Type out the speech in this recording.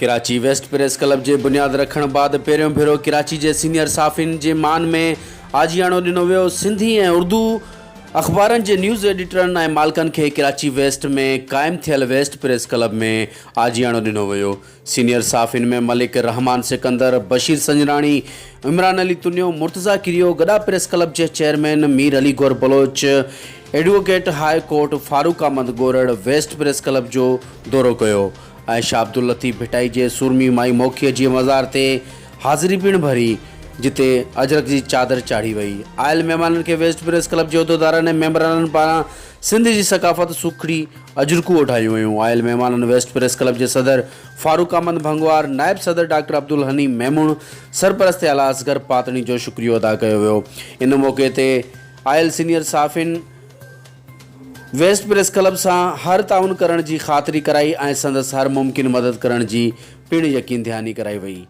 Karachi west press club جي بنياد رکڻ بعد پهريون ڀيرو ڪراچي جي سينيئر صحافين جي مان ۾ آجياڻو ڏنو ويو. سنڌي ۽ اردو اخبارن جي نيوز ايڊيٽرن ۽ مالڪن کي ڪراچي ويسٽ ۾ قائم ٿيل ويسٽ پريس ڪلب ۾ آجياڻو ڏنو ويو. سينيئر صحافين ۾ ملڪ رحمان سڪندر، بشير سنجراڻي، عمران علي تنيو، مرتضيٰ ڪريو، گڏا پريس ڪلب جي chairman Mir Ali Gohar Baloch, advocate high court Farooq Ahmed Gorar west press club جو دورو ڪيو. ۽ شاهه عبداللطيف ڀٽائي جي سورمي مائي موکيء جي مزار تي حاضري پڻ ڀري، جتي اجرڪ جي چادر چاڙهي وئي. آيل مهمانن کي ويسٽ پريس ڪلب جي عهديدارن ۽ ميمبرانن پاران سنڌ جي ثقافت سوکڙي اجرڪون اوڍايون ويون. آيل مهمانن ويسٽ پريس ڪلب جي صدر فاروق احمد ڀنگوار، نائب صدر ڊاڪٽر عبدالغني ميمڻ، سرپرست اعليٰ اصغر پاتڻي جو شڪريو ادا ڪيو ويو. ان موقعي تي آيل سينيئر صحافين، ويسٽ پريس ڪلب سان هر تعاون ڪرڻ جي خاطري ڪرائي ۽ سندس هر ممڪن مدد ڪرڻ جي پڻ يقين ڌياني ڪرائي وئي.